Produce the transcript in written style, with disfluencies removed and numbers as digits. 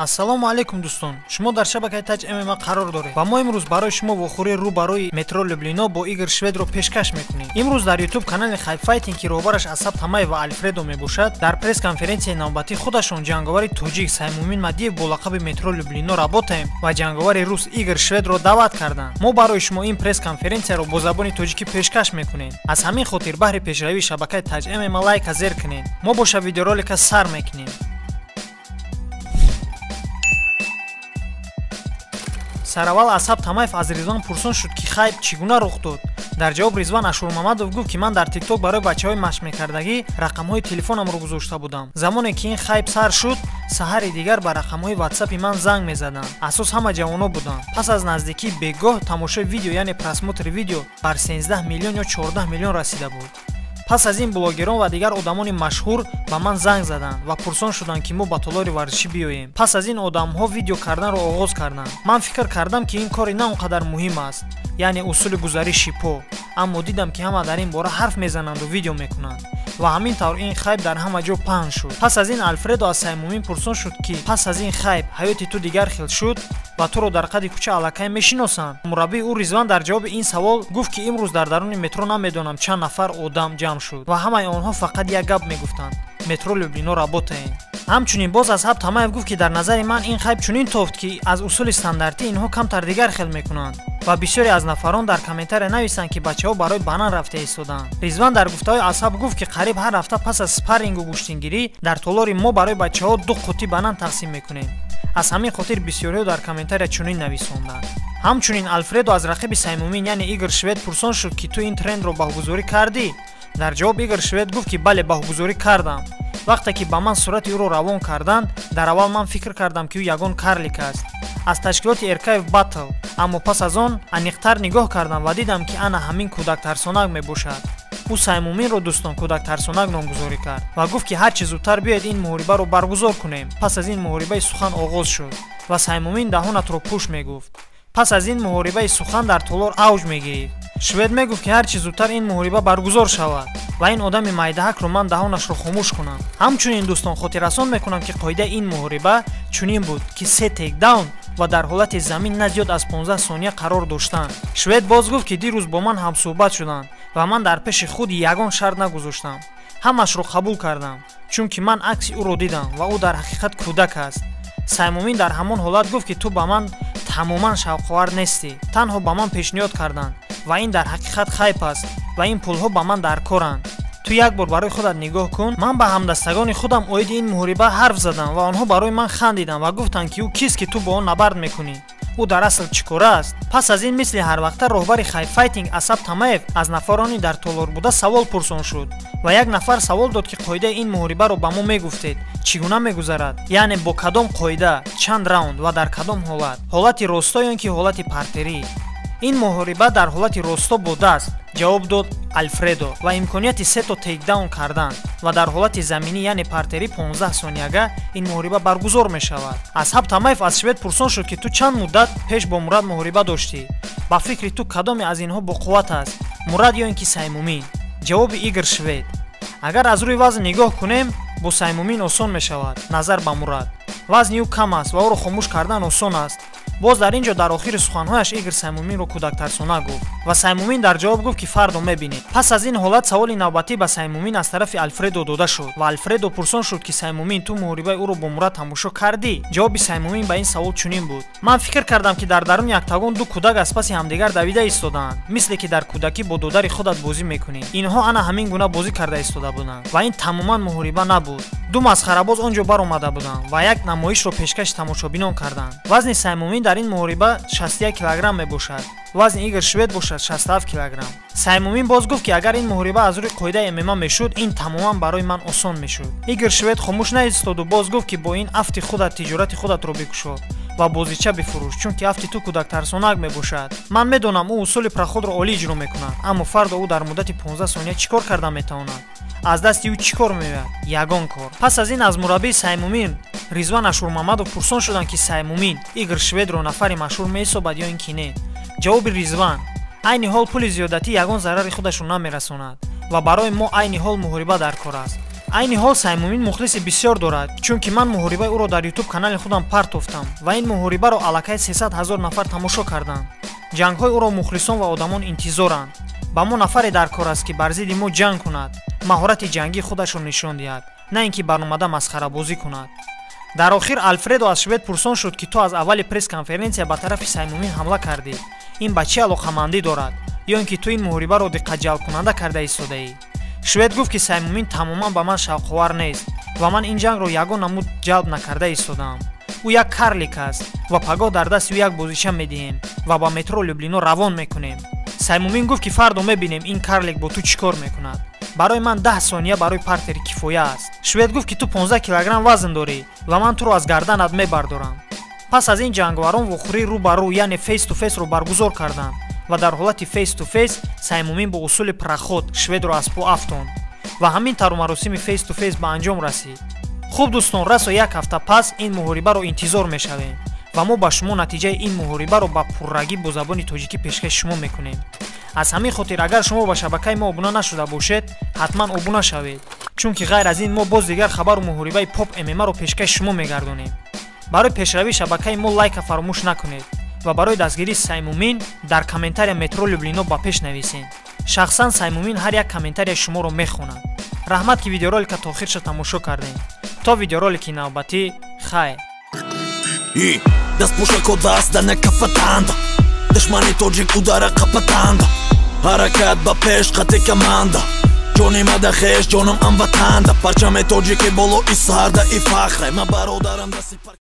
Ассалому алайкум дӯстон. Шумо дар шабакаи Таҷ ММА қарор доред ва мо имрӯз барои шумо вохӯрии рӯ ба рӯи Метро Люблино бо Игор Шведро пешкаш мекунем. Имрӯз дар YouTube канали Хайп Файтинг, ки роҳбараш Асаб Тамаев ва Алфредо мебошад, дар пресс-конференсияи навбатӣ худашон ҷанговари тоҷик Саймумин Мадиев бо лақаби Метро Люблино работаем ва ҷанговари рус Игор Шведро даъват карданд. Мо барои шумо ин пресс-конференсияро бо забони тоҷикӣ пешкаш мекунем. Аз ҳамин хотир баҳри пешравии шабакаи Таҷ ММА лайка зер кунед. Мо боша видеоролика сар мекунем. Сараввал Асаб Тамаев аз Ризван пурсон шуд, ки хайп чӣ гуна рух дод. Дар ҷавоб Ризван Ашурмамадов гуфт, ки ман дар ТикТок барои бачаҳои машқ мекардагӣ рақамҳои телефонамро гузошта будам. Замоне ки ин хайп сар шуд, саҳари дигар ба рақамҳои ватсапи ман занг мезаданд. Асос ҳама ҷавоно буданд. Пас аз наздикии бегоҳ тамошои видео, яъне просмотри видео, бар 13 миллион ё 14 миллион расида буд. Пас аз ин блогерон ва дигар одамони машҳур ба ман занг заданд ва пурсон шуданд, ки мо ба толори варзишӣ биёем. Пас аз ин одамҳо видео карданро оғоз карданд. Ман фикр кардам, ки ин кори на он қадар муҳим аст, яъне усули гузариши по, аммо дидам, ки ҳама дар ин бора ҳарф мезананду видео мекунанд ва ҳамин тавр ин хайп дар ҳама ҷо паҳн шуд. Пас аз ин Алфредо аз Саймумин пурсон шуд, ки пас аз ин хайп ҳаёти ту дигар хел шуд ва туро дар қади кӯча аллакай мешиносанд. Мураббии ӯ Ризван дар ҷавоби ин савол гуфт, ки имрӯз дар даруни метро намедонам чанд нафар одам ҷамъ шуд ва ҳамаи онҳо фақат як гап мегуфтанд: «Метро Люблино работаем». Ҳамчунин боз Асҳаб Тамаев гуфт, ки дар назари ман ин хайп чунин тофт, ки аз усули стандартӣ инҳо камтар дигар хел мекунанд ва бисёре аз нафарон дар комментария нависанд, ки бачаҳо барои банан рафта истодаанд. Ризван дар гуфтаҳои Асҳаб гуфт, ки қариб ҳар ҳафта пас аз спаррингу гӯштингирӣ дар толори мо барои бачаҳо ду қуттӣ банан тақсим мекунем. Аз ҳамин хотир бисёриҳо дар комментария чунин нависонданд. Ҳамчунин Алфредо аз рақиби Саймумин, яъне Игор Швед, пурсон шуд, ки ту ин трендро баҳогузорӣ кардӣ. Дар ҷавоб Игор Швед гуфт, ки бале, баҳогузорӣ кардам. Вақте ки ба ман сурати ӯро равон карданд, дар аввал ман фикр кардам, ки ӯ ягон карлик аст аз ташкилоти Эркаев Батл, аммо пас аз он аниқтар нигоҳ кардам ва дидам, ки ана ҳамин кӯдактарсонак мебошад. Ӯ Саймуминро, дӯстон, кӯдактарсонак номгузорӣ кард ва гуфт, ки ҳарчи зудтар биёед ин муҳорибаро баргузор кунем. Пас аз ин муҳорибаи сухан оғоз шуд ва Саймумин даҳонатро пӯш мегуфт. Пас аз ин муҳорибаи сухан дар толор авҷ мегирифт. Швед мегуфт, ки ҳарчи зудтар ин муҳориба баргузор шавад ва ин одами майдаҳакро ман даҳонашро хомӯш кунам. Ҳамчунин, дӯстон, хотиррасон мекунам, ки қоидаи ин муҳориба чунин буд, ки се тейкдаун ва дар ҳолати замин на зиёд аз 15 сония қарор доштанд. Швед боз гуфт, ки дирӯз бо ман ҳамсӯҳбат шуданд ва ман дар пеши худ ягон шарт нагузоштам, ҳамашро қабул кардам, чунки ман акси ӯро дидам ва ӯ дар ҳақиқат кӯдак аст. Саймумин дар ҳамон ҳолат гуфт, ки ту ба ман тамоман шавқовар нестӣ, танҳо ба ман пешниҳод карданд ва ин дар ҳақиқат хайп аст ва ин пулҳо ба ман дар коранд. Ту як бор барои худат нигоҳ кун. Ман ба ҳамдастагони худам оиди ин муҳориба ҳарф задам ва онҳо барои ман хандиданд ва гуфтанд, ки ӯ кист, ки ту бо он набард мекунӣ, ӯ дар асл чӣ кора аст? Пас аз ин, мисли ҳарвақта, роҳбари Хайфайтинг Асаб Тамаев аз нафарони дар толор буда савол пурсон шуд ва як нафар савол дод, ки қоидаи ин муҳорибаро ба мо мегуфтед, чӣ гуна мегузарад, яъне бо кадом қоида, чанд раунд ва дар кадом ҳолат, ҳолати росто ё ин ки ҳолати партерӣ. Ин муҳориба дар ҳолати росто бо даст, ҷавоб дод Алфредо, ва имконияти сето тейкдаун кардан ва дар ҳолати заминӣ, яъне партерӣ, 15 сонияга ин муҳориба баргузор мешавад. Асҳаб Тамаев аз Швед пурсон шуд, ки ту чанд муддат пеш бо Мурад муҳориба доштӣ, ба фикри ту кадоме аз инҳо боқувват аст, Мурад ё ин ки Саймумин? Ҷавоби Игор Швед: агар аз рӯи вазн нигоҳ кунем, бо Саймумин осон мешавад назар ба Мурад, вазни ӯ кам аст ва ӯро хомӯш кардан осон аст. Боз дар ин ҷо дар охири суханҳояш Игор Саймуминро кӯдактарсона гуфт ва Саймумин дар ҷавоб гуфт, ки фардо мебинед. Пас аз ин ҳолат саволи навбатӣ ба Саймумин аз тарафи Алфредо дода шуд ва Алфредо пурсон шуд, ки Саймумин, ту муҳорибаи ӯро бо Мурад тамошо кардӣ? Ҷавоби Саймумин ба ин савол чунин буд: ман фикр кардам, ки дар даруни октагон ду кӯдак аз паси ҳамдигар давида истодаанд, мисле ки дар кӯдакӣ бо додари худат бозӣ мекунӣ. Инҳо ана ҳамин гуна бозӣ карда истода буданд ва ин тамоман муҳориба набуд. Ду масхарабоз он ҷо баромада буданд ва як намоишро пешкаши тамошобинон карданд. Вазни Саймумин дар ин муҳориба 61 килограмм мебошад, вазни Игор Швед бошад 67 килограмм. Саймумин боз гуфт, ки агар ин муҳориба аз рӯи қоидаи ММА мешуд, ин тамоман барои ман осон мешуд. Игор Швед хомӯш наистоду боз гуфт, ки бо ин афти худат тиҷорати худатро бикушо ва бозича бифурӯш, чунки афти ту кӯдактарсонак мебошад. Ман медонам, ӯ усули проходро олӣ иҷро мекунад, аммо фардо ӯ дар муддати 15 сония чӣ кор карда метавонад? Аз дасти ӯ чӣ кор меояд? Ягон кор. Пас аз ин аз мураббии Саймумин Ризван Ашурмамадов пурсон шуданд, ки Саймумин Игор Шведро нафари машҳур меҳисобад ё ин ки не. Ҷавоби Ризван: айни ҳол пули зиёдатӣ ягон зарари худашро намерасонад ва барои мо айни ҳол муҳориба дар кор аст. Айни ҳол Саймумин мухлиси бисёр дорад, чунки ман муҳорибаи ӯро дар ютуб канали худам партофтам ва ин муҳорибаро аллакай 300 ҳазор нафар тамошо карданд. Ҷангҳои ӯро мухлисон ва одамон интизоранд. Ба мо нафаре дар кор аст, ки бар зидди мо ҷанг кунад, маҳорати ҷангии худашро нишон диҳад, на ин ки баромада масхарабозӣ кунад. Дар охир Алфредо аз швед пурсон шуд, ки ту аз аввали пресс-конференсия ба тарафи Саймумин ҳамла кардӣ. Ин ба чӣ алоқамандӣ дорад? Ё ин ки ту ин муҳорибаро диққатҷалбкунанда карда истодаӣ? Швед гуфт, ки Саймумин тамоман ба ман шавқовар нест ва ман ин ҷангро ягон намуд ҷалб накарда истодаам. Ӯ як карлик аст ва пагоҳ дар дасти ӯ як бозича медиҳем ва ба метро Люблино равон мекунем. Саймумин гуфт, ки фардо мебинем ин карлик бо ту чӣ кор мекунад. Барои ман 10 сония барои партери кифоя аст. Швед гуфт, ки ту 15 килограмм вазн дорӣ ва ман туро аз гарданат мебардорам. Пас аз ин ҷанговарон вохӯрии рӯ ба рӯ, яъне face to face ро баргузор карданд ва дар ҳолати face to face Саймумин бо усули проход шведро аз по афтонд ва ҳамин тавр маросими face to face ба анҷом расид. Хуб дӯстон, расо як ҳафта пас ин муҳорибаро интизор мешавем ва мо ба шумо натиҷаи ин муҳорибаро ба пуррагӣ бо забони тоҷикӣ пешкаши шумо мекунем. Аз ҳамин хотир агар шумо ба шабакаи мо обуна нашуда бошед, ҳатман обуна шавед, чунки ғайр аз ин мо боз дигар хабару муҳорибаи поп ММА-ро пешкаши шумо мегардонем. Барои пешравии шабакаи мо лайка фаромӯш накунед ва барои дастгирии Саймумин дар комментария метро Люблино ба пеш нависед. Шахсан Саймумин ҳар як комментарияи шуморо мехонад. Раҳмат, ки видеоролика то охирша тамошо кардем. То видеоролики навбатӣ, хайр. Дастпӯшако даст да накафатанд, душмани тоҷик удара қапатанд, ҳаракат ба пеш қати команда, ҷони мада хеш ҷонам амватанда, парчами тоҷики болои сарда и фахре ма бародарам даси.